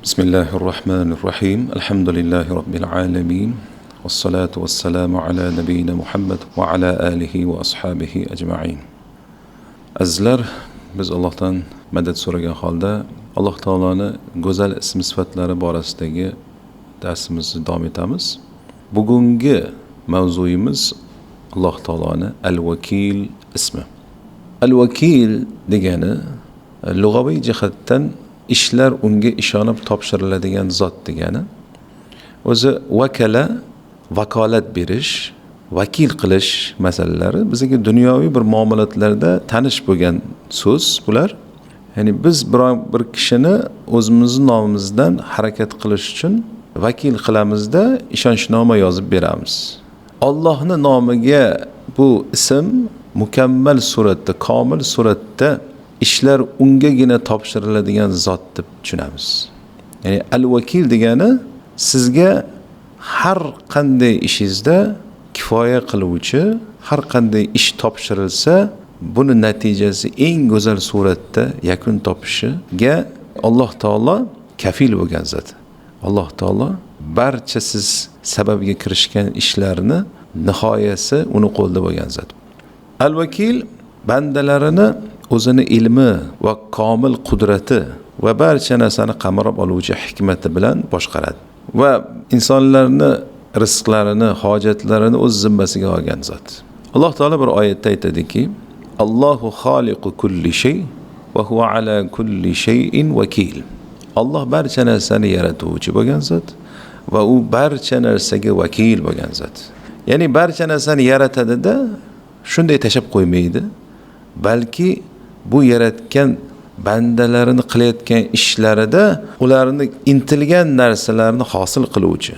Bismillahir Rahmanir Rahim. Alhamdulillahi Rabbil alamin. Vassalatu vassalamu ala nabiyyina Muhammad va ala alihi va ashabihi ajma'in. Azizlar, biz Allohdan madad so'ragan holda Alloh taoloni go'zal ism sifatlari borasidagi darsimizni davom etamiz. Bugungi mavzuyimiz Alloh taoloni Al-Vakil ismi. Al-Vakil degani lug'aviy jihatdan ishlar unga ishonib topshiriladigan zot degani. O'zi vakala vakolat berish, vakil qilish masalalari bizga dunyoviy bir muomalatlarda tanish bo'lgan so'z bular. Ya'ni biz biror bir kishini o'zimizning nomimizdan harakat qilish uchun vakil qilamizda ishonchnoma yozib beramiz. Allohning nomiga bu ism mukammal suratda, komil suratda ishlar ungagina topshiriladigan zot deb tushunamiz. Ya'ni al-vakil degani sizga har qanday ishingizda kifoya qiluvchi, har qanday ish topshirilsa, buni natijasi eng go'zal suratda yakun topishiga Alloh taolo kafil bo'lgan zot. Alloh taolo barcha siz sababga kirishgan ishlarni nihoyasi uni qo'lida bo'lgan zot. Al-vakil bandalarini o'zini ilmi va komil qudrati va barcha narsani qamrab oluvchi hikmati bilan boshqaradi va insonlarni rizqlarini, hojatlarini o'z zimmasiga olgan zot. Alloh taolo bir oyatda aytadiki: Allohu xoliqu kulli shay va huva ala kulli shay'in vakil. Alloh barcha narsani yaratuvchi bo'lgan zot va u barcha narsaga vakil bo'lgan zot. Ya'ni barcha narsani yaratadi-da, shunday tashab qo'ymaydi, balki bu yaratgan bandalarini qilayotgan ishlarida ularni intilgan narsalarini hosil qiluvchi.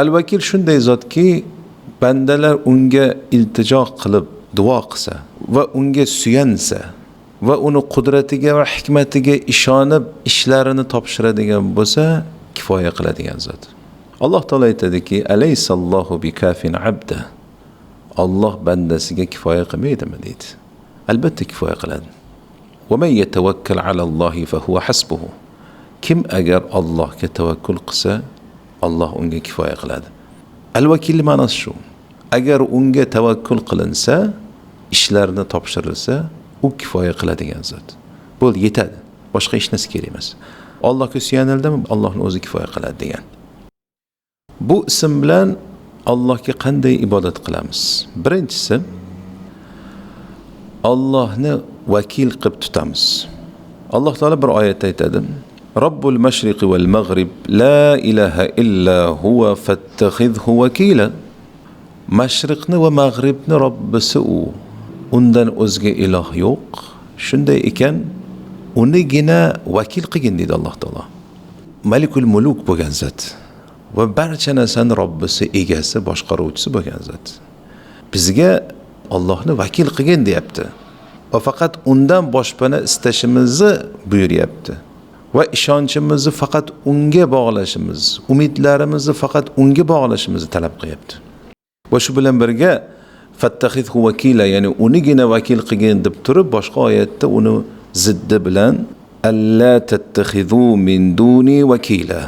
Al-vakil shunday zotki, bandalar unga iltijo qilib duo qilsa va unga suyansa va uni qudratiga va hikmatiga ishonib ishlarini topshiradigan bo'lsa, kifoya qiladigan zot. Alloh taolo aytadiki: Alaysallohu bikafin abda. Alloh bandasiga kifoya qilmaydimi deydi. Albatta kifoya qiladi. Va man yatawakkal alallohi fa huwa hasbuhu. Kim agar Allohga tavakkul qilsa, Alloh unga kifoya qiladi. Al-vakil ma'nosi shu. Agar unga tavakkul qilinsa, ishlarini topshirilsa, u kifoya qiladigan zot. Bo'ldi, yetadi. Boshqa hech narsa kerak emas. Allohga suyanildimi, Allohning o'zi kifoya qiladi degan. Bu ism bilan Allohga qanday ibodat qilamiz? Birinchisi, Allohni vakil qilib tutamiz. Alloh taolo bir oyatda aytadi: Robbul mashriqi val mag'rib la ilaha illa huwa fattakhidhu vakila. Mashriqni va mag'ribni Robbisi u. Undan o'zga iloh yo'q. Shunday ekan, unigina vakil qilgin deydi Alloh taolo. Malikul muluk bo'lgan zot va barcha narsani Robbisi, egasi, boshqaruvchisi bo'lgan zot. Bizga Allohni vakil qilgin deyapti. Va faqat undan boshpana istashimizni buyuryapti. Va ishonchimizni faqat unga bog'lashimiz, umidlarimizni faqat unga bog'lashimizni talab qilyapti. Va shu bilan birga fattakhidhu vakila, ya'ni unigina vakil qilgin deb turib, boshqa oyatda uni ziddi bilan alla tattakhidhu min duni vakila.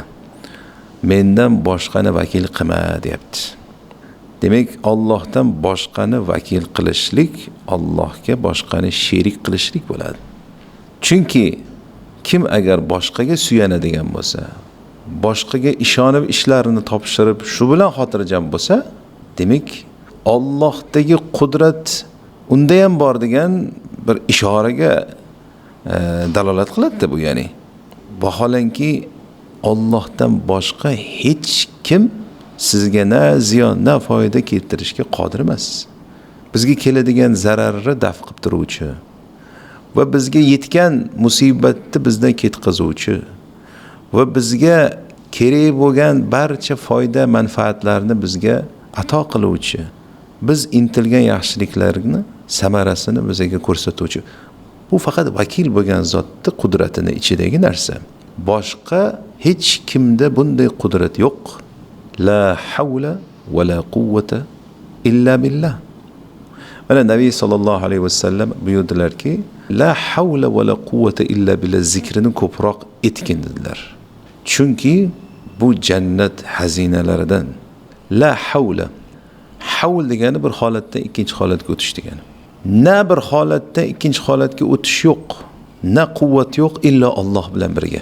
Mendan boshqani vakil qilma deyapti. Demak, Allohdan boshqani vakil qilishlik, Allohga boshqani sherik qilishlik bo'ladi. Chunki kim agar boshqaga suyanadigan bo'lsa, boshqaga ishonib ishlarini topshirib, shu bilan xotirjam bo'lsa, demak, Allohdagi qudrat unda ham bor degan bir ishoraga dalolat qiladi bu, ya'ni. Vaholanki Allohdan boshqa hech kim sizga na ziyon, na foyda keltirishga qodir emas. Bizga keladigan zararni daf qilib turuvchi va bizga yetgan musibatni bizdan ketkazuvchi va bizga kerak bo'lgan barcha foyda, manfaatlarni bizga ato qiluvchi, biz intilgan yaxshiliklarni samarasini bizga ko'rsatuvchi. Bu faqat vakil bo'lgan zotning qudratini ichidagi narsa. Boshqa hech kimda bunday qudrat yo'q. La havla va la quvvata illa billah. Mana Nabiy sallallohu alayhi vasallam buyurdilarki, la havla va la quvvata illa billah zikrini ko'proq etgin dedilar. Chunki bu jannat xazinalaridan. La havla. Havl degani bir holatdan ikkinchi holatga o'tish degani. Na bir holatdan ikkinchi holatga o'tish yo'q, na quvvat yo'q illo Alloh bilan birga.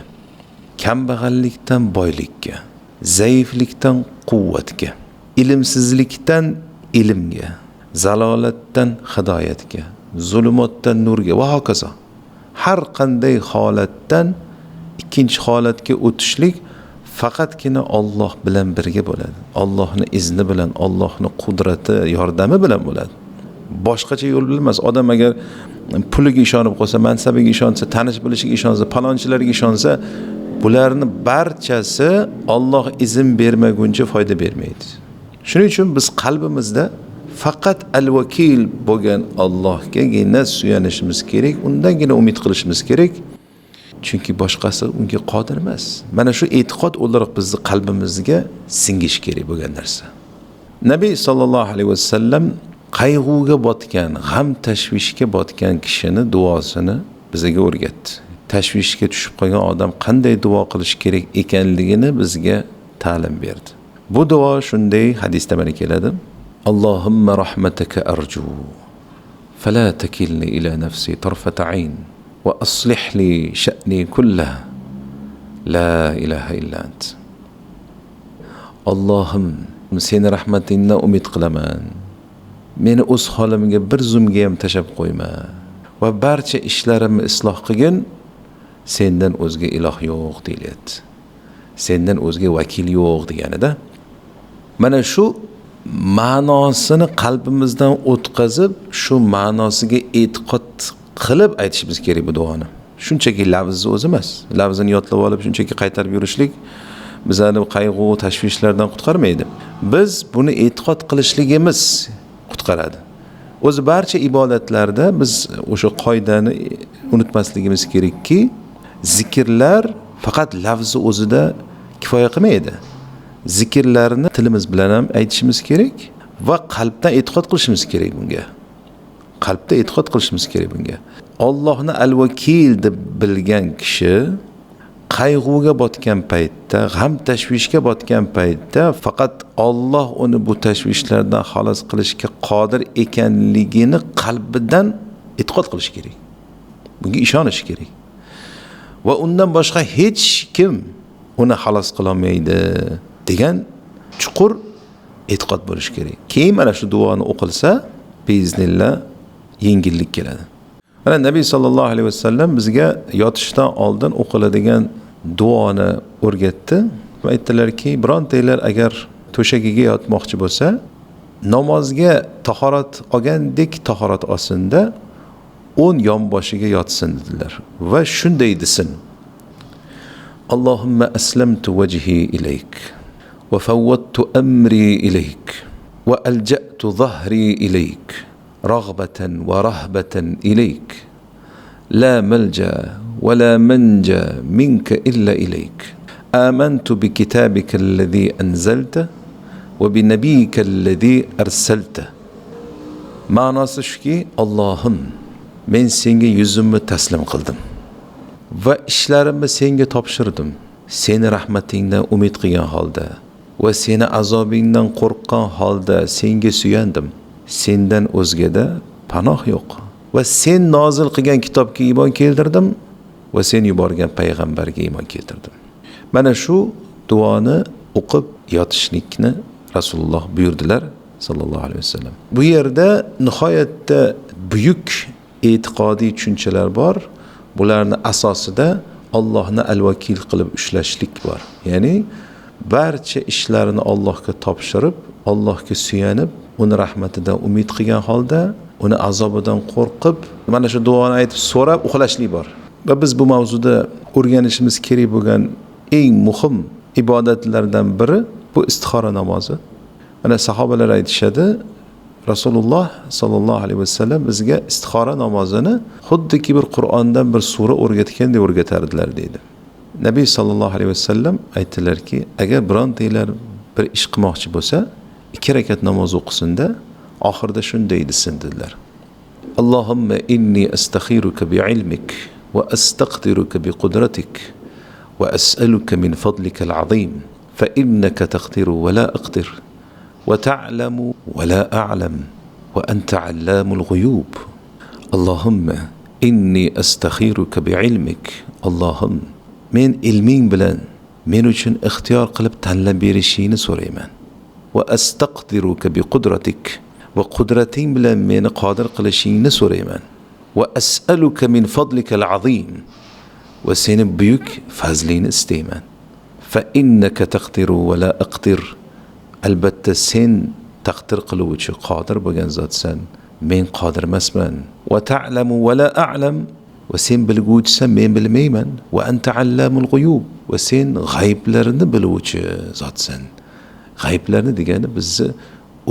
Kambag'allikdan boylikka, zaiflikdan quvvatga, ilmsizlikdan ilmga, zalolatdan hidoyatga, zulumotdan nurga va hokazo. Har qanday holatdan ikkinchi holatga o'tishlik faqatgina Alloh bilan birga bo'ladi. Allohning izni bilan, Allohning qudrati, yordami bilan bo'ladi. Boshqacha yo'l bilmas. Odam agar puliga ishonib qolsa, mansabiga ishonsa, tanish bilishiga ishonsa, palonchilarga ishonsa, bularni barchasi Alloh izn bermaguncha foyda bermaydi. Shuning uchun biz qalbimizda faqat al-vakil bo'lgan Allohgagina suyanishimiz kerak, undangina umid qilishimiz kerak. Chunki boshqasi unga qodir emas. Mana shu e'tiqod o'laroq bizni qalbimizga singishi kerak bo'lgan narsa. Nabiy sallallohu alayhi vasallam qayg'uga botgan, g'am tashvishga botgan kishini duosini bizga o'rgatdi. Tashvishga tushib qolgan odam qanday duo qilish kerak ekanligini bizga ta'lim berdi. Bu duo shunday hadisda mana keladi. Allohumma rahmataka arju fala takilni ila nafsi tarfata ayn va aslih li sha'ni kullah la ilaha illa ant. Allohim, seni rahmatingdan umid qilaman. Meni o'z holimga bir zumga ham tashab qo'yma va barcha ishlarimni isloh qilgin. Sendan o'zga iloh yo'q deyilyapti. Sendan o'zga vakil yo'q deganida. Mana shu ma'nosini qalbimizdan o'tkazib, shu ma'nosiga e'tiqod qilib aytishimiz kerak bu duoni. Shunchaki lafzni o'zi emas. Lafzini yodlab olib shunchaki qaytarib yurishlik bizani qayg'u, tashvishlardan qutqarmaydi. Biz buni e'tiqod qilishligimiz qutqaradi. O'zi barcha ibodatlarda biz o'sha qoidani unutmasligimiz kerakki, zikrlar faqat lafzi o'zida kifoya qilmaydi. Zikrlarni tilimiz bilan ham aytishimiz kerak va qalbdan e'tiqod qilishimiz kerak bunga. Qalbda e'tiqod qilishimiz kerak bunga. Allohni al-vakil deb bilgan kishi qayg'uga botgan paytda, g'am tashvishga botgan paytda faqat Alloh uni bu tashvishlardan xalos qilishga qodir ekanligini qalbidan e'tiqod qilish kerak. Bunga ishonish kerak. Va undan boshqa hech kim uni xalos qila olmaydi degan chuqur e'tiqod bo'lishi kerak. Keyin mana shu duoni o'qilsa, biiznillah yengillik keladi. Mana Nabiy sallallohu alayhi vasallam bizga yotishdan oldin o'qiladigan duoni o'rgatdi. Va aytdilarki, birontanglar agar to'shagiga yotmoqchi bo'lsa, namozga tahorat olgandek tahorat olsinda, o'ng yonboshiga yotsin dedilar. Va shunday desin: Allohumma aslamtu wajhi ilayk va fawwadtu amri ilayk va alja'tu dhahri ilayk raghbatan va rahbatan ilayk la malja va la manja minka illa ilayk amantu bi kitabika alladhi anzalta va bi nabiyyika alladhi arsalta. Ma'nosi shuki, Allohim, men senga yuzimni taslim qildim va ishlarimni senga topshirdim. Seni rahmatingdan umid qilgan holda va seni azobingdan qo'rqqan holda senga suyandim. Sendan o'zgada panoh yo'q. Va sen nozil qilgan kitobga iymon keltirdim va sen yuborgan payg'ambarga iymon keltirdim. Mana shu duoni o'qib yotishlikni Rasululloh buyurdilar sallallohu alayhi vasallam. Bu yerda nihoyatda buyuk e'tiqodiy tushunchalar bor. Bularni asosida Allohni al-vakil qilib ushlashlik bor. Ya'ni barcha ishlarini Allohga topshirib, Allohga suyanib, uni rahmatidan umid qilgan holda, uni azobidan qo'rqib, mana shu duoni aytib so'rab uxlashlik bor. Va biz bu mavzuda o'rganishimiz kerak bo'lgan eng muhim ibodatlardan biri bu istixora namozi. Mana sahobalar aytishadi, Rasululloh sallallohu alayhi vasallam bizga istixora namozini xuddiki bir Qur'ondan bir sura o'rgatgandek o'rgatardilar deydi. Nabiy sallallohu alayhi vasallam aytdilarki, agar birontanglar bir ish qilmoqchi bo'lsa, 2 rakat namoz o'qisinda, oxirida shunday desin dedilar. Allohumma inni astakhiruka bi'ilmik va astaqdiruka biqudratik وأسألك من فضلك العظيم فإنك تقدر ولا أقدر وتعلم ولا أعلم وأنت علام الغيوب. اللهم إني أستخيرك بعلمك. اللهم men ilming bilan men uchun ixtiyor qilib tanlab berishingni so'rayman. Va astaqdiruka bi qudratik, va qudrating bilan meni qodir qilishingni so'rayman. Va as'aluka min fadlikal azim, va seni buyuk fazlingni istayman. Fa innaka taqdiru va la aqdir, albatta sen taqdir qiluvchi, qodir bo'lgan zotsan, men qodir emasman. Va ta'lamu va la a'lam, va sen bilguvchisan, men bilmayman. Va anta allamul g'uyub, va sen g'ayblarni biluvchi zotsan. G'ayblarni degani bizni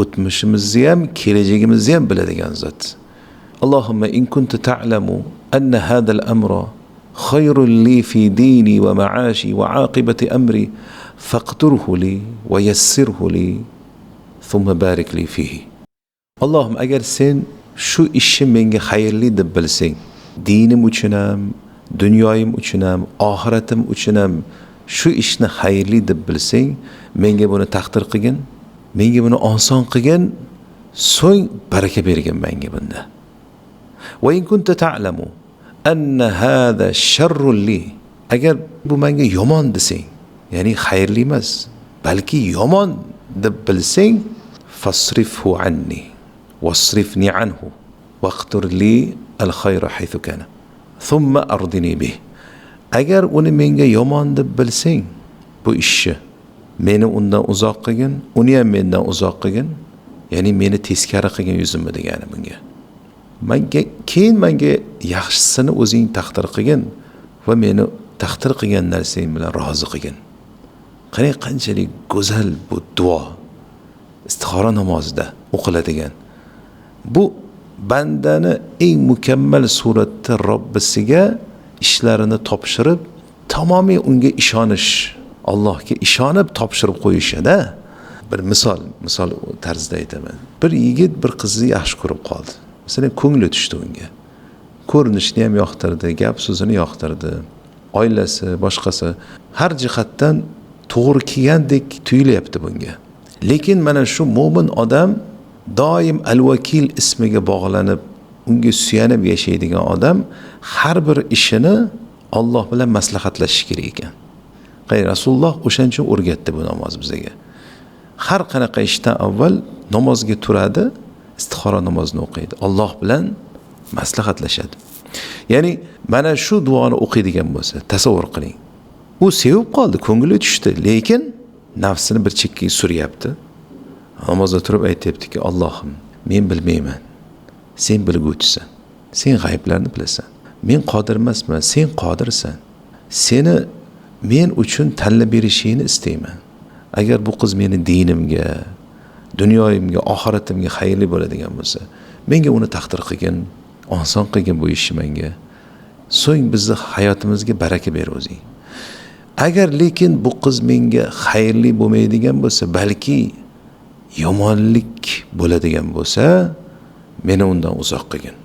o'tmishimizni ham, kelajagimizni ham biladigan zot. Allohumma in kunta ta'lamu anna hadha al-amra khayrun li fi dini va ma'ashi va aqibati amri faqdirhu li va yassirhu li thumma barik li fihi. Allohim, agar sen shu ishni menga xayrli deb bilsang, dinim uchun ham, dunyoyim uchun ham, oxiratim uchun ham shu ishni xayrli deb bilsang, menga buni taqdir qilgin, menga buni oson qilgin, so'ng baraka bergin menga bunda. Va in kunta ta'lamu anna hada sharrun li, agar bu menga yomon desang, ya'ni xayrli emas, balki yomon deb bilsang, fasrifhu anni wasrifni anhu waqtur li al-khayra haythu kana thumma ardini bih. Agar uni menga yomon deb bilsang, bu ishni meni undan uzoq qilgin, uni ham mendan uzoq qilgin, ya'ni meni teskari qilgin yuzimni degani bunga. Menga keyin menga yaxshisini o'zing taqdir qilgin va meni taqdir qilgan narsang bilan rozi qilgin. Qarang, qanchalik go'zal bu duo. Istixora namozida o'qiladigan. Bu bandani eng mukammal suratda Robbisiga ishlarini topshirib, tamomiy unga ishonish, Allohga ishonib topshirib qo'yishida. Bir misol tarzida aytaman. Bir yigit bir qizni yaxshi ko'rib qoldi. Masalan, ko'ngli tushdi unga. Ko'rinishini ham yoqtirdi, gap so'zini yoqtirdi. Oilasi, boshqasi har jihatdan to'g'ri kelgandek tuyulyapti bunga. Lekin mana shu mo'min odam doim Al-Vakil ismiga bog'lanib, unga suyanib yashaydigan odam har bir ishini Alloh bilan maslahatlashish kerak ekan. Qarang, Rasululloh o'shaning uchun o'rgatdi bu namoz bizga. Har qanaqa ishdan avval namozga turadi, istixora namozini o'qiydi. Alloh bilan maslahatlashadi. Ya'ni mana shu duoni o'qiydigan bo'lsa, tasavvur qiling. U sevib qoldi, ko'ngli tushdi, lekin nafsini bir chekkaga suryapti. Namozda turib aytyaptiki, Allohim, men bilmayman. Sen bilguvchisan. Sen g'ayblarni bilasan. Men qodir emasman, sen qodirsan. Seni men uchun tanlab berishingni istayman. Agar bu qiz meni dinimga, dunyoyimga, oxiratimga xayrli bo'ladigan bo'lsa, menga uni taqdir qilgin, oson qilgin bu ishni menga. So'ng bizni hayotimizga baraka ber o'zing. Agar lekin bu qiz menga xayrli bo'lmaydigan bo'lsa, balki yomonlik bo'ladigan bo'lsa, meni undan uzoq qilgin.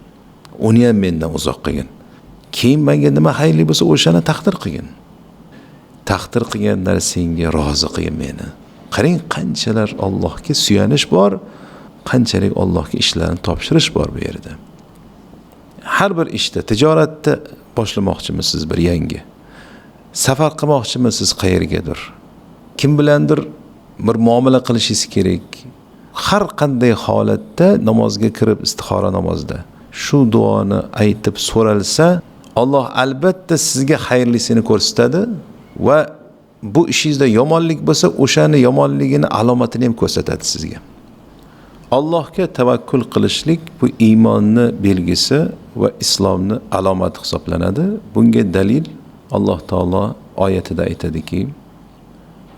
Uni ham mendan uzoq qilgin. Keyin menga nima xayrli bo'lsa, o'shani taqdir qilgin. Taqdir qilgan narsangga rozi qilgin meni. Qarang, qanchalar Allohga suyanish bor, qanchalik Allohga ishlarni topshirish bor bu yerda. Har bir ishda, tijoratda boshlamoqchimisiz bir yangi, safar qilmoqchimisiz qayergadir, kim bilandir bir muomala qilishingiz kerak. Har qanday holatda namozga kirib istixora namozida shu duoni aytib so'ralsa, Alloh albatta sizga xayrlisini ko'rsatadi va bu ishingizda yomonlik bo'lsa, o'shani yomonligini alomatini ham ko'rsatadi sizga. Allohga tavakkul qilishlik bu iymonni belgisi va islomni alomati hisoblanadi. Bunga dalil Alloh taolo oyatida aytadiki: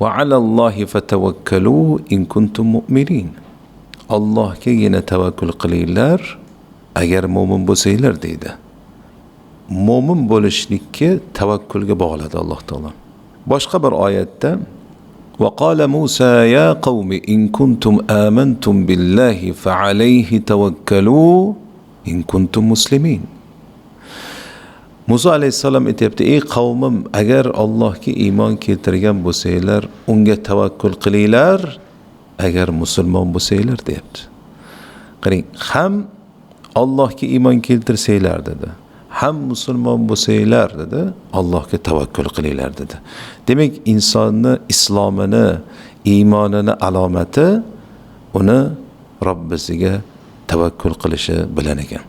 "Va alallohi fatawakkalu in kuntum mu'minin." Allohgagina tavakkul qilinglar agar mo'min bo'lsanglar deydi. Mo'min bo'lishlikka tavakkulga bog'ladi Alloh taolo. Boshqa bir oyatda: "Va qala Musa ya qavmi in kuntum amantum billahi fa alayhi tawakkalu in kuntum muslimin." Musa alayhissalom aytayapti: ey qavmim, agar Allohga iymon keltirgan bo'lsanglar, unga tavakkul qilinglar, agar musulmon bo'lsanglar, deyapti. Qarang, ham Allohga iymon keltirsanglar dedi, ham musulmon bo'lsanglar dedi, Allohga tavakkul qilinglar dedi. Demak, insonni islomini, iymonini alomati uni Robbisiga tavakkul qilishi bilan ekan.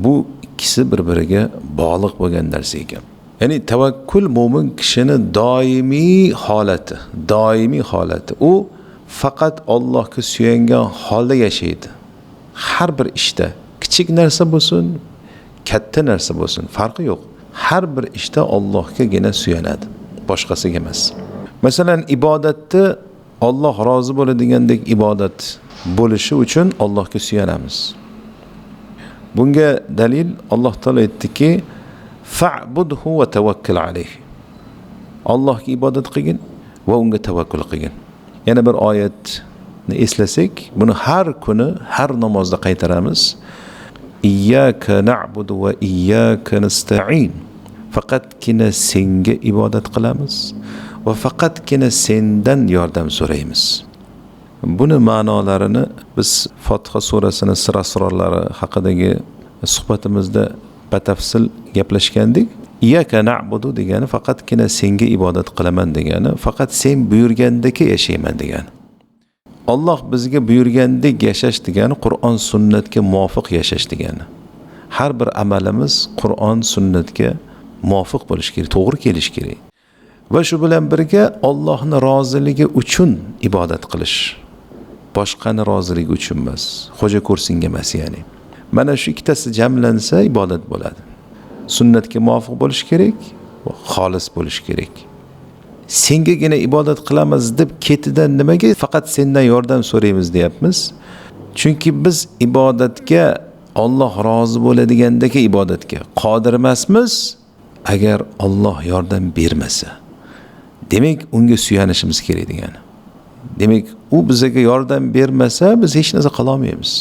Bu ikkisi bir-biriga bog'liq bo'lgan narsa ekan. Ya'ni tavakkul mo'min kishini doimiy holati, doimiy holati. U faqat Allohga suyangan holda yashaydi. Har bir ishda, kichik narsa bo'lsin, katta narsa bo'lsin, farqi yo'q. Har bir ishda Allohgagina suyanadi, boshqasiga emas. Masalan, ibodatda Alloh rozi bo'ladigandek ibodat bo'lishi uchun Allohga suyanamiz. Bunga dalil Alloh taolo aytdiki: fa'budhu va tawakkal alayhi. Allohga ibodat qilgin va unga tavakkul qilgin. Yana bir oyatni eslasak, buni har kuni, har namozda qaytaramiz. Iyyaka na'budu va iyyaka nasta'in. Faqatgina senga ibodat qilamiz va faqatgina sendan yordam so'raymiz. Buni ma'nolarini biz Fotiha surasini sir asrorlari haqidagi suhbatimizda batafsil gaplashgandik. Iyyaka na'budu degani faqatgina senga ibodat qilaman degani, faqat sen buyurgandek yashayman degani. Alloh bizga buyurgandek yashash degani Qur'on sunnatga muvofiq yashash degani. Har bir amalimiz Qur'on sunnatga muvofiq bo'lishi kerak, to'g'ri kelishi kerak. Va shu bilan birga Allohning roziligi uchun ibodat qilish. Boshqani roziligi uchun emas, xo'ja ko'rsinga emas, ya'ni. Mana shu ikkitasi jamlansa ibodat bo'ladi. Sunnatga muvofiq bo'lish kerak va xolis bo'lish kerak. Sengagina ibodat qilamiz deb ketidan nimaga faqat sendan yordam so'raymiz deyapmiz? Chunki biz ibodatga Alloh rozi bo'ladigandagi ibodatga qodir emasmiz agar Alloh yordam bermasa. Demak, unga suyanishimiz kerak degani. Demak, u bizga yordam bermasa, biz hech narsa qila olmaymiz.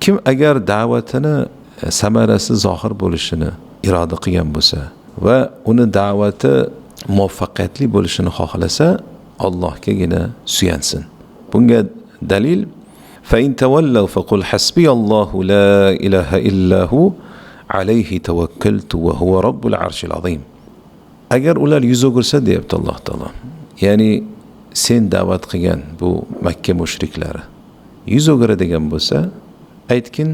Kim agar da'vatini samarasi zohir bo'lishini iroda qilgan bo'lsa va uni da'vati muvaffaqiyatli bo'lishini xohlasa, Allohgagina suyansin. Bunga dalil: fa in tawallaw faqul hasbiyallohu la ilaha illa hu alayhi tawakkaltu va huwa robbul arshil azim. Agar ular yuz o'girsa, deyapti Alloh taolo. Ya'ni sen da'vat qilgan bu Makka mushriklari yuz o'giradigan bo'lsa, aytgin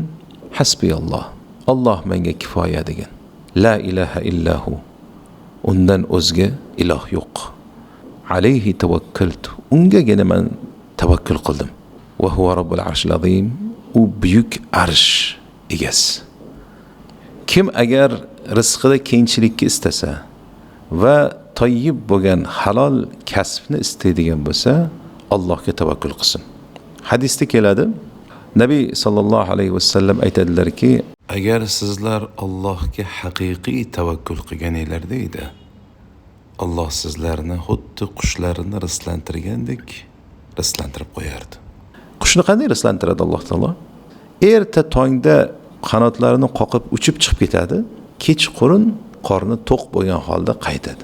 hasbiyalloh, Alloh menga kifoya degan. La ilaha illahu, undan o'zga iloh yo'q. Alayhi tawakkaltu, ungagina men tavakkul qildim. Va huwa robbul arshil azim, u buyuk arsh egasi. Kim agar rizqida kengchilikni istasa va toyyib bo'lgan halol kasbni istaydigan bo'lsa, Allohga tavakkul qilsin. Hadisda keladi, Nabiy sallallohu alayhi vasallam aytadilarki, agar sizlar Allohga haqiqiy tavakkul qilganinglarda edi, Alloh sizlarni xuddi qushlarni rizqlantirgandek rizqlantirib qo'yardi. Qushni qanday rizqlantiradi Alloh taolo? Erta tongda qanotlarini qoqib uchib chiqib ketadi, kechqurun qorni to'q bo'lgan holda qaytadi.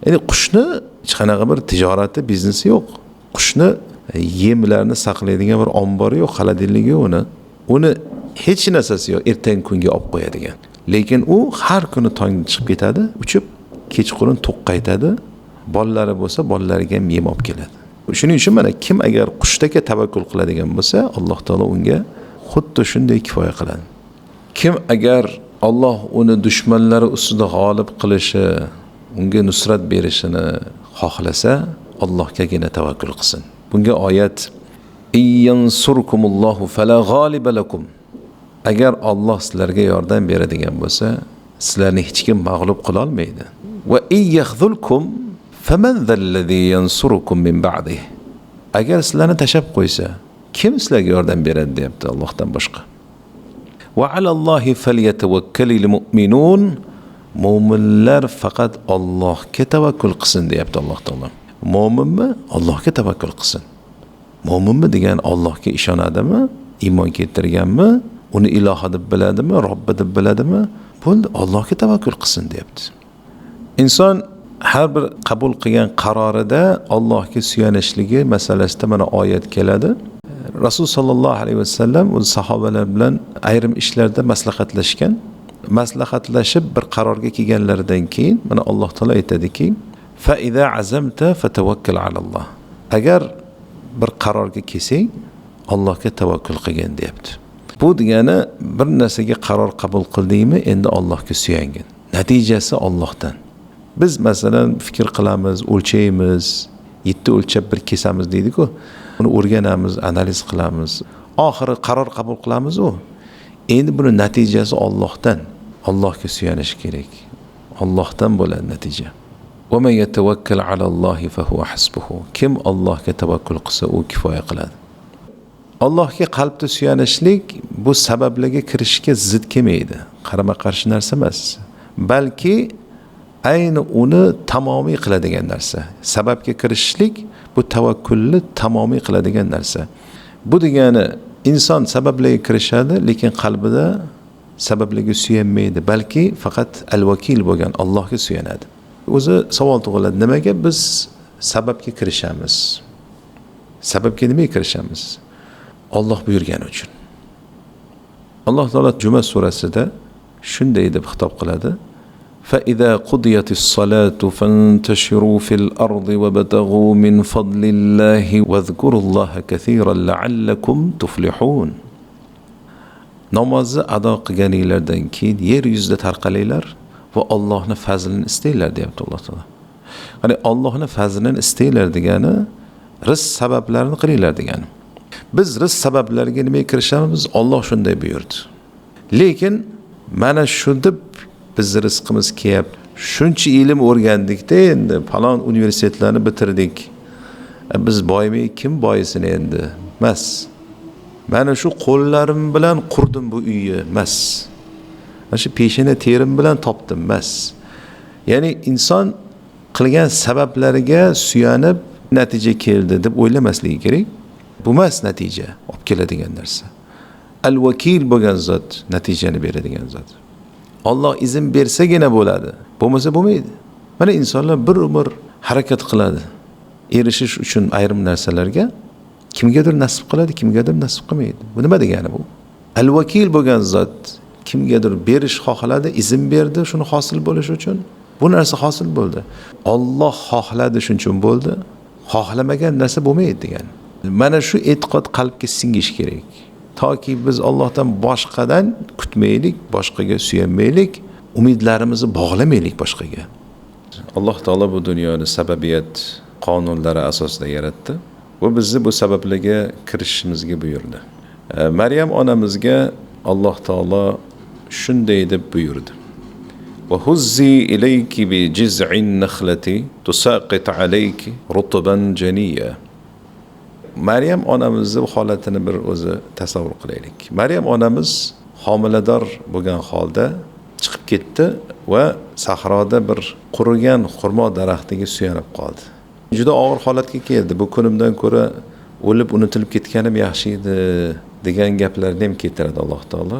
Ya'ni qushni hech qanaqa bir tijorati, biznesi yo'q. Qushni yemlarni saqlaydigan bir ombori yo'q, xolodilnigi yo'q uni. Uni hech narsasi yo'q, ertangi kunga olib qo'yadigan. Lekin u har kuni tongda chiqib ketadi, uchib, kechqurun to'q qaytadi. Bolalari bo'lsa, bolalariga ham yem olib keladi. Shuning uchun mana kim agar qushdagi tavakkul qiladigan bo'lsa, Alloh taolo unga xuddi shunday kifoya qiladi. Kim agar Alloh uni dushmanlari ustida g'olib qilishi, unga nusrat berishini xohlasa, Allohgagina tavakkul qilsin. Bunga oyat: "Yansurkumullohu fala g'oliba lakum." Agar Alloh sizlarga yordam beradigan bo'lsa, sizlarni hech kim mag'lub qila olmaydi. Va iyyahzulkum faman zallazi yansurukum min ba'dihi. Agar sizlarni tashab qo'ysa, kim sizlarga yordam beradi deyapti Allohdan boshqa. Va alallohi falyatawakkalul mu'minun. Mo'minlar faqat Allohga tavakkul qilsin deyapti Alloh taolo. Mo'minmi? Allohga tavakkul qilsin. Mo'minmi degan Allohga ishonadimi? Iymon keltirganmi? Uni ilohi deb biladimi? Robbi deb biladimi? Bo'ldi, Allohga tavakkul qilsin deyapti. Inson har bir qabul qilgan qarorida Allohga suyanishligi masalasida mana oyat keladi. Rasul sallallohu alayhi vasallam o'z sahobalar bilan ayrim ishlarda maslahatlashgan. Maslahatlashib bir qarorga kelganlaridan keyin mana Alloh taolo aytadiki: "Fa iza azamta fatawakkal alalloh." Agar bir qarorga kelsang, Allohga tavakkul qilgin deyapti. Bu degani bir narsaga qaror qabul qildingmi, endi Allohga suyangin. Natijasi Allohdan. Biz masalan fikr qilamiz, o'lchaymiz, 7 o'lchab bir kesamiz deydi-ku. Uni o'rganamiz, analiz qilamiz. Oxiri qaror qabul qilamiz u. Endi buni natijasi Allohdan. Allohga suyanish kerak. Allohdan bo'ladi natija. Va man yatawakkal alallohi fa huwa hasbuhu. Kim Allohga tavakkul qilsa, u kifoya qiladi. Allohga qalbda suyanishlik bu sabablarga kirishga zid kelmaydi. Qarama-qarshi narsa emas. Balki ayni uni tamomiy qiladigan narsa. Sababga kirishlik bu tavakkulni tamomiy qiladigan narsa. Bu degani inson sabablarga kirishadi, lekin qalbida sabablarga suyanmaydi, balki faqat al-vakil bo'lgan Allohga suyanadi. O'zi savol tug'iladi, nimaga biz sababga kirishamiz? Sababga nimaga kirishamiz? Alloh buyurgani uchun. Alloh taolo Juma surasida shunday deb xitob qiladi: فَإِذَا قُضِيَتِ الصَّلَاةُ فَانْتَشِرُوا فِي الْأَرْضِ وَابْتَغُوا مِنْ فَضْلِ اللَّهِ وَاذْكُرُوا اللَّهَ كَثِيرًا لَعَلَّكُمْ تُفْلِحُونَ. Namozni ado qilganinglardan keyin yer yuzida tarqalinglar va Allohning fazlini istanglar deyapti Alloh taolo. Ya'ni Allohning fazlini istanglar degani rizq sabablarini qilinglar degani. Biz rizq sabablariga nimaga kirishamiz? Alloh shunday buyurdi. Lekin mana shu deb biz rizqimiz kelyapti. Shuncha ilm o'rgandikda endi falon universitetlarni bitirdik. Biz boymi, kim boyisini endi? Mas. Mana shu qo'llarim bilan qurdim bu uyni, mas. Mana shu peshona terim bilan topdim, mas. Ya'ni inson qilgan sabablariga suyanib natija keldi deb o'ylamasligi kerak. Bu mas natija olib keladigan narsa. Al-vakil bo'lgan zot natijani beradigan zot. Alloh izn bersagina bo'ladi. Bo'lmasa bo'lmaydi. Mana insonlar bir umr harakat qiladi erishish uchun ayrim narsalarga, kimgadir nasib qiladi, kimgadir nasib qilmaydi. Bu nima degani bu? Al-vakil bo'lgan zot kimgadir berish xohladi, izn berdi shuni hosil bo'lishi uchun. Bu narsa hosil bo'ldi. Alloh xohladi, shuning uchun bo'ldi. Xohlamagan narsa bo'lmaydi degani. Mana shu e'tiqod qalbga singish kerak. Toki biz Allohdan boshqadan kutmaylik, boshqaga suyanmaylik, umidlarimizni bog'lamaylik boshqaga. Alloh taolo bu dunyoni sababiyat qonunlari asosida yaratdi va bizni bu sabablarga kirishimizga buyurdi. Maryam onamizga Alloh taolo shunday deb buyurdi: Va huzzi ilayki bi jiz'in nakhlati tusaqit alayki rutban janiyya. Maryam onamizni holatini bir o'zi tasavvur qilaylik. Maryam onamiz homilador bo'lgan holda chiqib ketdi va sahroda bir qurigan xurmo daraxtiga suyanib qoldi. Juda og'ir holatga keldi. Bu kunimdan ko'ra o'lib unutilib ketganim yaxshi edi degan gaplarni ham keltiradi Alloh taolo.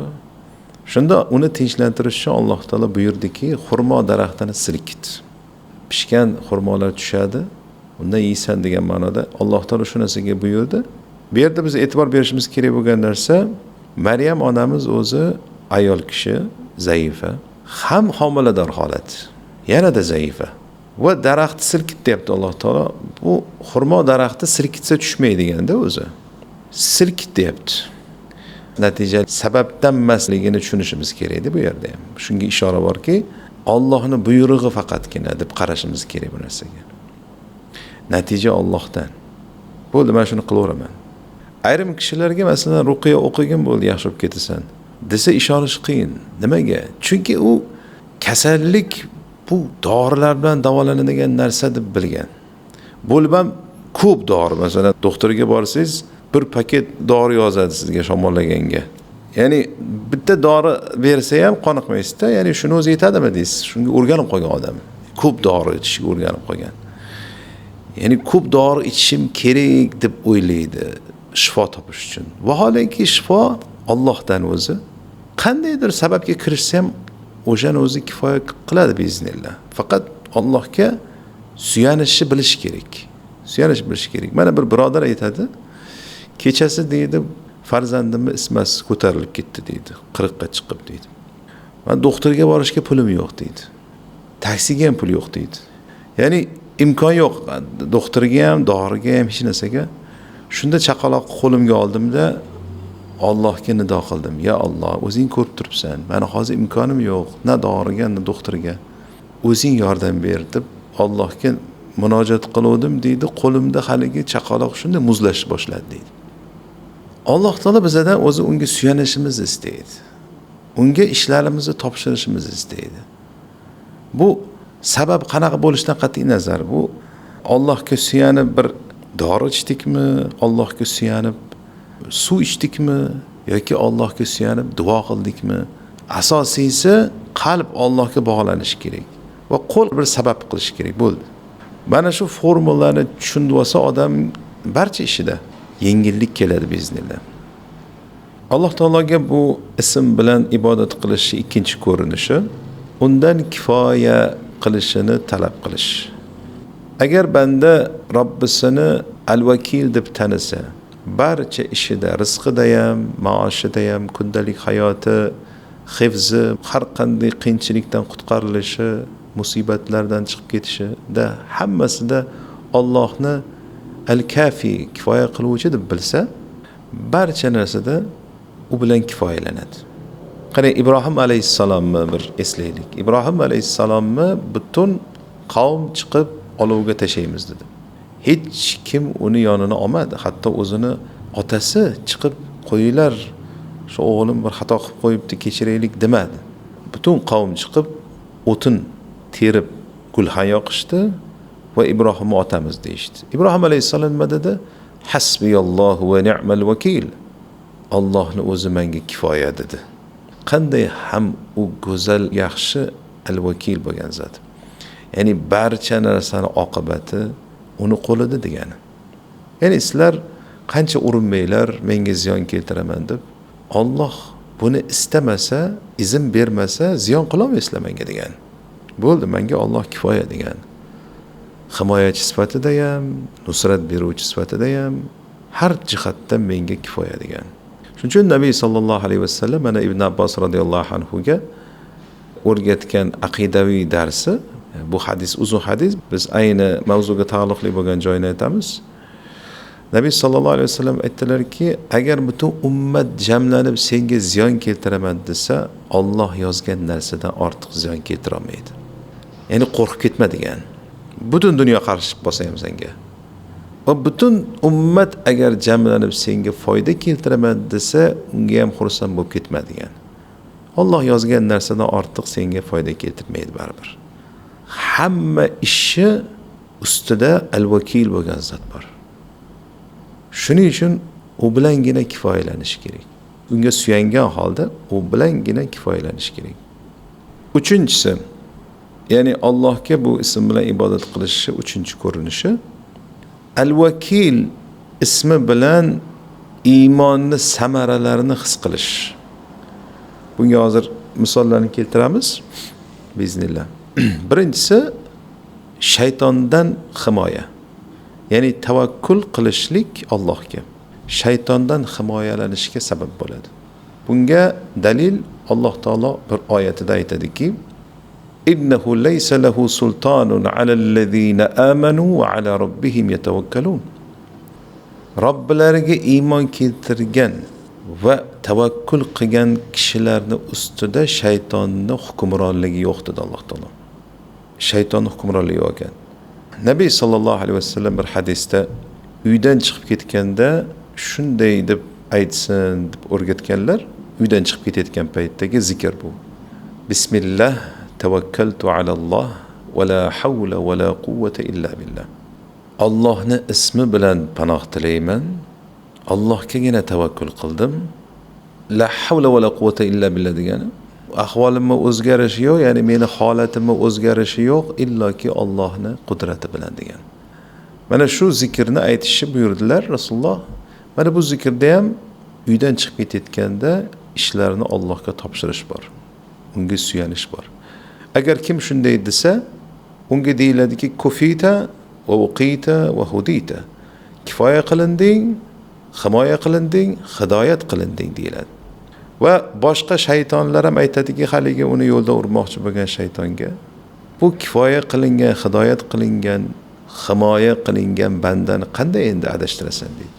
Shunda uni tinchlantirish uchun Alloh taolo buyurdiki, xurmo daraxtini silkit. Pishgan xurmolar tushadi, undan yeysan degan ma'noda Alloh taolo shu narsaga buyurdi. Bu yerda biz e'tibor berishimiz kerak bo'lgan narsa, Maryam onamiz o'zi ayol kishi, zaifa, ham homilador holat, yanada zaifa. Va daraxt silkit deyapti Alloh taolo. Bu xurmo daraxti silkitsa tushmaydiganda o'zi. Silkit deyapti. Natija sababdan emasligini tushunishimiz kerak bu yerda ham. Shunga ishora borki, Allohning buyrug'i faqatgina deb qarashimiz kerak bu narsaga. Natija Allohdan. Bo'ldi, men shuni qilaveraman. Ayrim kishilarga masalan ruqiya o'qigin bo'ldi, yaxshi bo'lib ketasan desa ishonish qiyin. Nimaga? Chunki u kasallik bu dorilar bilan davolanadigan narsa deb bilgan. Bo'lib ham ko'p dori, masalan, doktorga borsangiz bir paket dori yozadi sizga shamollaganga. Ya'ni bitta dori bersa ham qoniqmaysizda, ya'ni shuni o'zi yetadimi deysiz. Shunga o'rganib qolgan odam. Ko'p dori ichishga o'rganib qolgan. Ya'ni ko'p dori ichishim kerak deb o'ylaydi shifo topish uchun. Vaholanki shifo Allohdan o'zi. Qandaydir sababga kirishsa ham o'shani o'zi kifoya qiladi biiznillah. Faqat Allohga suyanishni bilish kerak. Suyanish bilish kerak. Mana bir birodar aytadi, kechasi deydi, farzandimni ismasi ko'tarilib ketdi deydi, 40 ga chiqib deydi. Men doktorga borishga pulim yo'q deydi. Taksiga ham pul yo'q deydi. Ya'ni imkon yo'q, doktorga ham, doriga ham, hech narsaga. Shunda chaqaloq qo'limga oldimda Allohga nido qildim. Ya Alloh, o'zing ko'rib turibsan. Meni hozir imkonim yo'q, na doriga, na doktorga. O'zing yordam ber deb Allohga munojat qiluvdim deydi. Qo'limda haligi chaqaloq shunda muzlashib boshladi deydi. Alloh taolo bizdan o'zi unga suyanishimizni istaydi. Unga ishlarimizni topshirishimizni istaydi. Bu sabab qanaqa bo'lishidan qat'iy nazar, bu Allohga suyanib bir dori ichdikmi, Allohga suyanib suv ichdikmi yoki Allohga suyanib duo qildikmi? Asosiysi qalb Allohga bog'lanishi kerak va qo'l bir sabab qilishi kerak bo'ldi. Mana shu formulani tushunib olsa odam barcha ishida yengillik keladi biiznillah. Alloh taologa bu ism bilan ibodat qilishi ikkinchi ko'rinishi, undan kifoya qilishini talab qilish. Agar banda Robbisini al-vakil deb tanisa, barcha ishida, rizqida ham, maoshida ham, kundalik hayoti, hifzi, har qanday qiyinchilikdan qutqarilishi, musibatlardan chiqib ketishida, hammasida Allohni al-kafi, kifoya qiluvchi deb bilsa, barcha narsada u bilan kifoyalanadi. Qarang, Ibrohim alayhissalomni bir eslaylik. Ibrohim alayhissalomni butun qavm chiqib olovga tashlaymiz dedi. Hech kim uni yonini olmadi. Hatto o'zini otasi chiqib qo'yinglar, shu o'g'lim bir xato qilib qo'yibdi, kechiraylik demadi. Butun qavm chiqib o'tin terib gulxan yoqishdi va Ibrohimni otamiz deyishdi. Ibrohim alayhissalom nima dedi? Hasbiyallohu va ni'mal vakil. Allohni o'zi menga kifoya dedi. Qanday ham u go'zal, yaxshi al-vakil bo'lgan zot. Ya'ni barcha narsani oqibati uni qo'lida degani. Ya'ni sizlar qancha urinmanglar, menga ziyon keltiraman deb, Alloh buni istamasa, izn bermasa, ziyon qila olmaysizlar menga degani. Bo'ldi, menga Alloh kifoya degani. Himoyachi sifatida ham, nusrat beruvchi sifatida ham har jihatdan menga kifoya degan. Shuning uchun Nabiy sallallohu alayhi vasallam mana Ibn Abbos radhiyallohu anhu ga o'rgatgan aqidaviy darsi, bu hadis uzun hadis, biz ayni mavzuga taalluqli bo'lgan joyini aytamiz. Nabiy sallallohu alayhi vasallam aytdilarki, agar butun ummat jamlanib senga ziyon keltiraman desa, Alloh yozgan narsadan ortiq ziyon keltira olmaydi. Ya'ni qo'rqib ketma degan. Butun dunyo qarshi chiqib bo'lsa ham senga. Va butun ummat agar jamlanib senga foyda keltiraman desa, unga ham xursand bo'lib ketma degan. Alloh yozgan narsadan ortiq senga foyda keltirmaydi baribir. Hamma ishi ustida al-vakil bo'lgan zot bor. Shuning uchun u bilangina kifoyalanish kerak. Unga suyangan holda u bilangina kifoyalanish kerak. Uchinchisi, ya'ni Allohga bu ism bilan ibodat qilishi uchinchi ko'rinishi, al-vakil ismi bilan iymonni samaralarini his qilish. Bunga hozir misollarni keltiramiz biiznillah. Birinchisi shaytondan himoya. Ya'ni tavakkul qilishlik Allohga, shaytondan himoyalanishga sabab bo'ladi. Bunga dalil Alloh taolo bir oyatida aytadiki, innahu laysa lahu sultanun alallazina amanu va ala robbihim yatawakkalun. Robbilariga iymon keltirgan va tavakkul qilgan kishilarning ustida shaytonning hukmronligi yo'q dedi Alloh taolo. Shaytonning hukmronligi yo'q ekan. Nabiy sallallohu alayhi vasallam bir hadisda uydan chiqib ketganda shunday deb aytsin deb o'rgatganlar, uydan chiqib ketayotgan paytdagi zikr bu. Bismillah tavakkaltu alalloh va la havla va la quvvata illa billah. Allohning ismi bilan panoh tilayman. Allohgagina tavakkul qildim. La havla va la quvvata illa billah degani ahvolimni o'zgarishi yo'q, ya'ni meni holatimni o'zgarishi yo'q, illoki Allohning qudrati bilan degan. Mana shu zikrni aytishni buyurdilar Rasululloh. Mana bu zikrda ham uydan chiqib ketayotganda ishlarni Allohga topshirish bor. unga suyanish bor. Agar kim shunday desa, unga deyiladiki, kufita va uqita va hudita. Kifoya qilinding, himoya qilinding, hidoyat qilinding deyiladi. Va boshqa shaytonlar ham aytadiki, haligi uni yo'ldan urmoqchi bo'lgan shaytonga, bu kifoya qilingan, hidoyat qilingan, himoya qilingan bandani qanday endi adashtirasan deydi.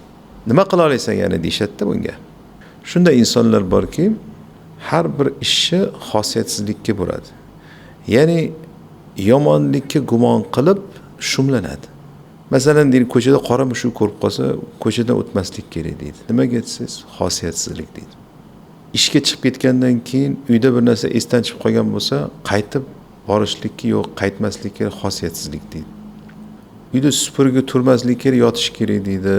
Nima qila olasan yana deyishadi bunga. Shunday insonlar borki, har bir ishni xosiyatsizlikka buradi. Ya'ni yomonlikka gumon qilib shumlanadi. Masalan, deylik, ko'chada qora mushuk ko'rib qolsa, ko'chadan o'tmaslik kerak deydi. Nimaga desangiz, xosiyatsizlik deydi. Ishga chiqib ketgandan keyin uyda bir narsa esdan chiqib qolgan bo'lsa, qaytib borishlikka yo'q, qaytmaslik kerak, xosiyatsizlik deydi. Uyda supurgi turmaslik kerak, yotish kerak deydi.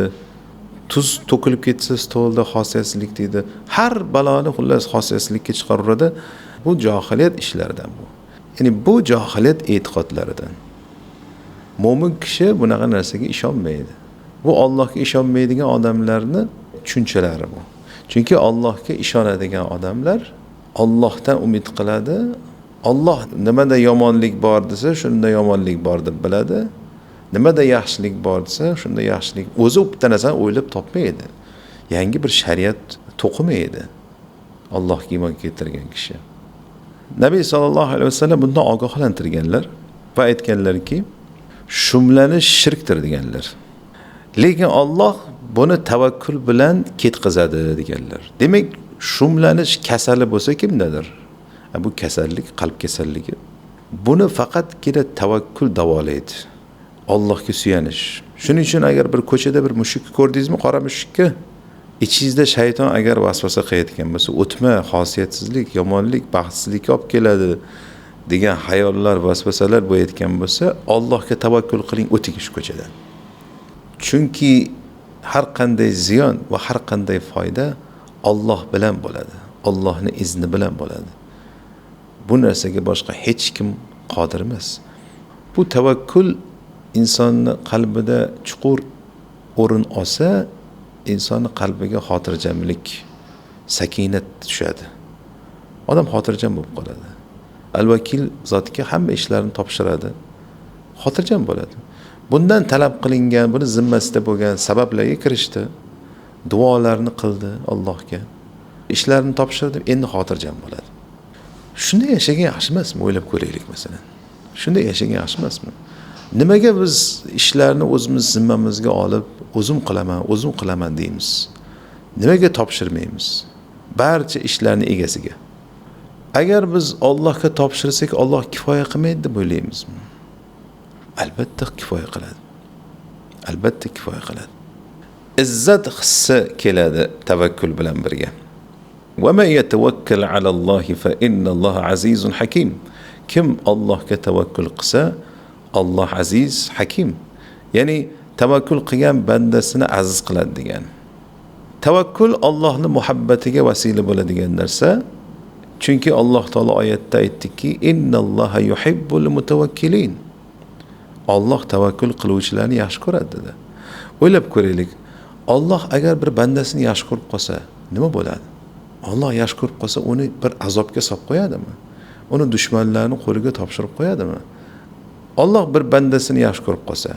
Tuz to'kilib ketsa stolda xosiyatsizlik deydi. Har baloni xullas xosiyatsizlikka chiqaraveradi. Bu johiliyat ishlaridan bu. Ya'ni bu johiliyat e'tiqodlaridan. Mo'min kishi bunaqa narsaga ishonmaydi. Bu Allohga ishonmaydigan odamlarni tushunchalari bu. Chunki Allohga ishonadigan odamlar Allohdan umid qiladi. Alloh nimada yomonlik bor desa, shunda yomonlik bor deb biladi. Nimada yaxshilik bor desa, shunda yaxshilik. O'zi bitta narsani o'ylab topmaydi. Yangi bir shariat to'qimaydi. Allohga iymon keltirgan kishi. Nabiy sallallohu alayhi vasallam bundan ogohlantirganlar va aytganlarki, shumlanish shirkdir deganlar. Lekin Alloh buni tavakkul bilan ketqizadi deganlar. Demak, shumlanish kasali bo'lsa kimdadir? Bu kasallik qalb kasalligi. Buni faqatgina tavakkul davolaydi. Allohga suyanish. Shuning uchun agar bir ko'chada bir mushuk ko'rdingizmi, qora mushukka, ichingizda shayton agar vasvasa qilayotgan bo'lsa, o'tma, xosiyatsizlik, yomonlik, baxtsizlikka olib keladi degan xayollar, vasvasalar bo'layotgan bo'lsa, Allohga tavakkul qiling, o'ting shu ko'chadan. Chunki har qanday ziyon va har qanday foyda Alloh bilan bo'ladi. Allohning izni bilan bo'ladi. Bu narsaga boshqa hech kim qodir emas. Bu tavakkul insonni qalbida chuqur o'rin olsa, insonni qalbiga xotirjamlik, sakinat tushadi. Odam xotirjam bo'lib qoladi. Al-Vakil zotga hamma ishlarini topshiradi. Xotirjam bo'ladi. Bundan talab qilingan, buni zimmasida bo'lgan sabablarga kirishdi. Duolarni qildi Allohga. Ishlarini topshirdi, endi xotirjam bo'ladi. Shunday yashagan yaxshi emasmi? O'ylab ko'raylik masalan. Shunday yashagan yaxshi emasmi? Nimaga biz ishlarni o'zimiz zimmamizga olib, o'zim qilaman, o'zim qilaman deymiz? Nimaga topshirmaymiz? Barcha ishlarni egasiga. Agar biz Allohga topshirsak, Alloh kifoya qilmaydi deb o'ylaymizmi? Albatta kifoya qiladi. Albatta kifoya qiladi. Izzat hissi keladi tavakkul bilan birga. Va man yatawakkal ala Allohi fa innalloha azizun hakim. Kim Allohga tavakkul qilsa, Alloh aziz, hakim. Ya'ni tavakkul qilgan bandasini aziz qiladi degan. Tavakkul Allohning muhabbatiga vasila bo'ladigan narsa. Chunki Alloh taolo oyatda aytdiki, innalloha yuhibbul mutawakkilin. Alloh tavakkul qiluvchilarni yaxshi ko'radi dedi. O'ylab ko'raylik. Alloh agar bir bandasini yaxshi ko'rib qolsa, nima bo'ladi? Alloh yaxshi ko'rib qolsa, uni bir azobga solib qo'yadimi? Uni dushmanlarning qo'liga topshirib qo'yadimi? Alloh bir bandasini yaxshi ko'rib qolsa,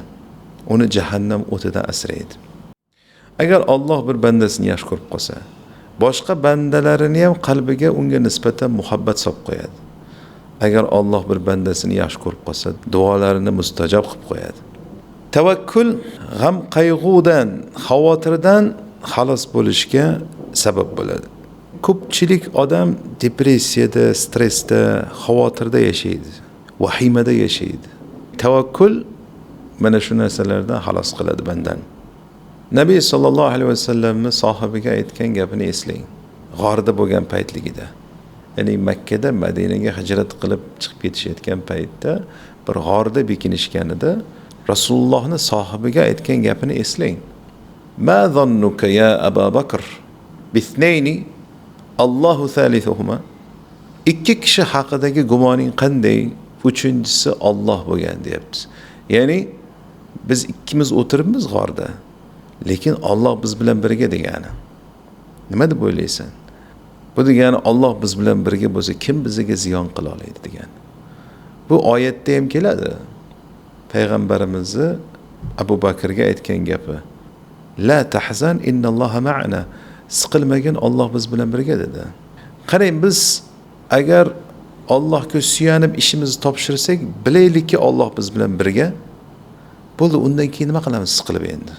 uni jahannam o'tidan asraydi. Agar Alloh bir bandasini yaxshi ko'rib qolsa, boshqa bandalarini ham qalbiga unga nisbatan muhabbat solib qo'yadi. Agar Alloh bir bandasini yaxshi ko'rib qolsa, duolarini mustajob qilib qo'yadi. Tavakkul g'am qayg'udan, xavotirdan xalos bo'lishga sabab bo'ladi. Ko'pchilik odam depressiyada, stressda, xavotirda yashaydi, vahimada yashaydi. Tavakkul mana shu narsalardan xalos qiladi bandani. Nabiy sallallohu alayhi vasallamni sohibiga aytgan gapini eslang. G'orda bo'lgan paytligida, ya'ni Makkada Madinaga hijrat qilib chiqib ketishayotgan paytda bir g'orda bekinishganida Rasulullohni sohibiga aytgan gapini eslang. Ma zannuka ya Abu Bakr bithnayni Allohu thalithuhuma. Ikki kishi haqidagi gumoning qanday? Uchinchisi Alloh bo'lgan deyapti. Ya'ni biz ikkimiz o'tiribmiz g'orda, lekin Alloh biz bilan birga degani. Nima deb o'ylaysan? Bu degani Alloh biz bilan birga bo'lsa, kim bizga ziyon qila oladi degan. Bu oyatda ham keladi. Payg'ambarimizni Abu Bakrga aytgan gapi. La tahzan innalloha ma'ana. Siqilmagin, Alloh biz bilan birga dedi. Qarang, biz agar Allohga suyanib ishimizni topshirsak, bilaylikki Alloh biz bilan birga. Bo'ldi, undan keyin nima qilamiz siqilib endi?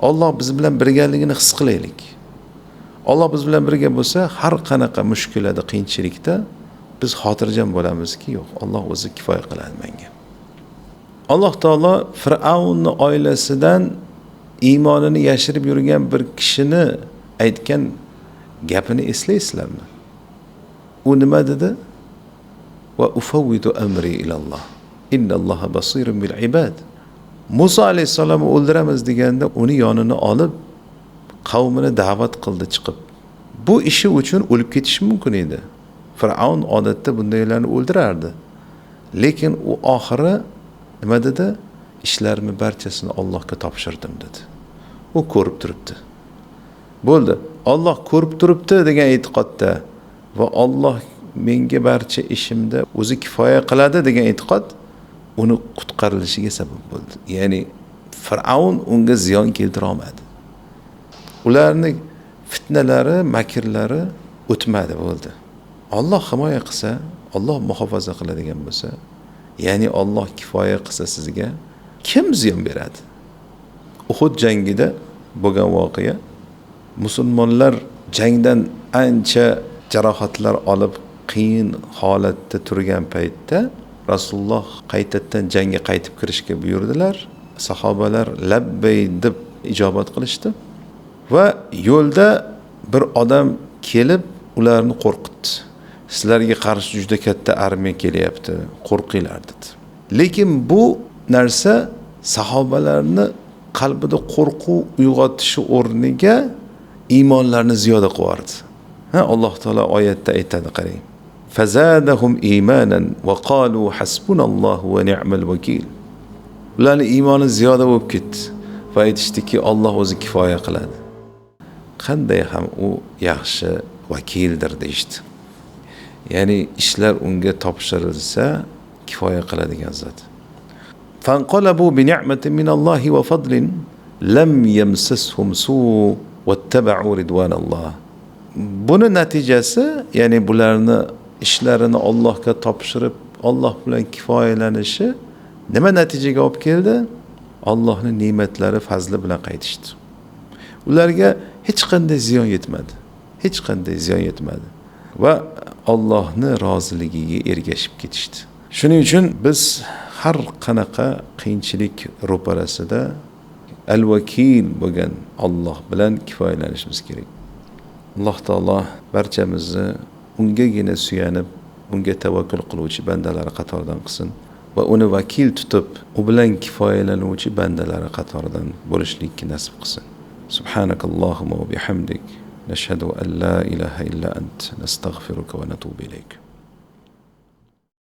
Alloh biz bilan birgaligini his qilaylik. Alloh biz bilan birga bo'lsa, har qanaqa mushkulada, qiyinchilikda biz xotirjam bo'lamizki, yo'q, Alloh o'zi kifoya qiladi menga. Alloh taolo Fir'avnning oilasidan iymonini yashirib yurgan bir kishini aytgan gapini eslaysizlarmi? U nima dedi? Va ufawwidu amri ilalloh. Innalloha basirun bil ibad. Musa alayhissalomni o'ldiramiz deganda uni yonini olib qavmini da'vat qildi chiqib. Bu ishi uchun o'lib ketishi mumkin edi. Fir'avn odatda bundaylarni o'ldirardi. Lekin u oxiri nima dedi? Ishlarimni barchasini Allohga topshirdim dedi. U ko'rib turibdi. Bo'ldi. Alloh ko'rib turibdi degan e'tiqodda va Alloh menga barcha ishimda o'zi kifoya qiladi degan e'tiqod uni qutqarilishiga sabab bo'ldi. Ya'ni Fir'avn unga ziyon keltira olmadi. Ularning fitnalari, makrlari o'tmadi, bo'ldi. Alloh himoya qilsa, Alloh muhofaza qiladigan bo'lsa, ya'ni Alloh kifoya qilsa sizga, kim ziyon beradi? Uhud jangida bo'lgan voqea, musulmonlar jangdan ancha jarohatlar olib qiyin holatda turgan paytda Rasululloh qaytadan jangga qaytib kirishga buyurdilar. Sahobalar labbay deb ijobat qilishdi va yo'lda bir odam kelib ularni qo'rqitdi. Sizlarga qarshi juda katta armiya kelyapti, qo'rqinglar dedi. Lekin bu narsa sahobalarni qalbida qo'rquv uyg'otishi o'rniga iymonlarini ziyoda qilardi. Ha, Alloh taolo oyatda aytadi, qarang. Fazadahum imanan va qalu hasbunallohu va ni'mal vakil. Ularning iymoni ziyoda bo'lib ketdi va aytishdiki, Alloh o'zi kifoya qiladi. Qanday ham u yaxshi vakildir deyishdi. Ya'ni ishlar unga topshirilsa kifoya qiladigan zot. Fanqalabu bi ni'matin minallohi va fadlin lam yamsashum su wattaba'u ridwanalloh. Buni natijasi, ya'ni bularni ishlarini Allohga topshirib, Alloh bilan kifoyalanishi nima natijaga olib keldi? Allohning ne'matlari, fazli bilan qaytishdi. Ularga hech qanday ziyon yetmadi. Hech qanday ziyon yetmadi va Allohning roziligiga ergashib ketishdi. Shuning uchun biz har qanaqa qiyinchilik ro'parasida al-vakil bo'lgan Alloh bilan kifoyalanishimiz kerak. Alloh taolo barchamizni ungagina suyanib, unga tavakkul qiluvchi bandalari qatoridan qilsin va uni vakil tutib, u bilan kifoyalanuvchi bandalari qatoridan bo'lishlikni nasib qilsin. Subhanakallohumma va bihamdik nashhadu an la ilaha illa ant nastag'firuka va natubu ilayk.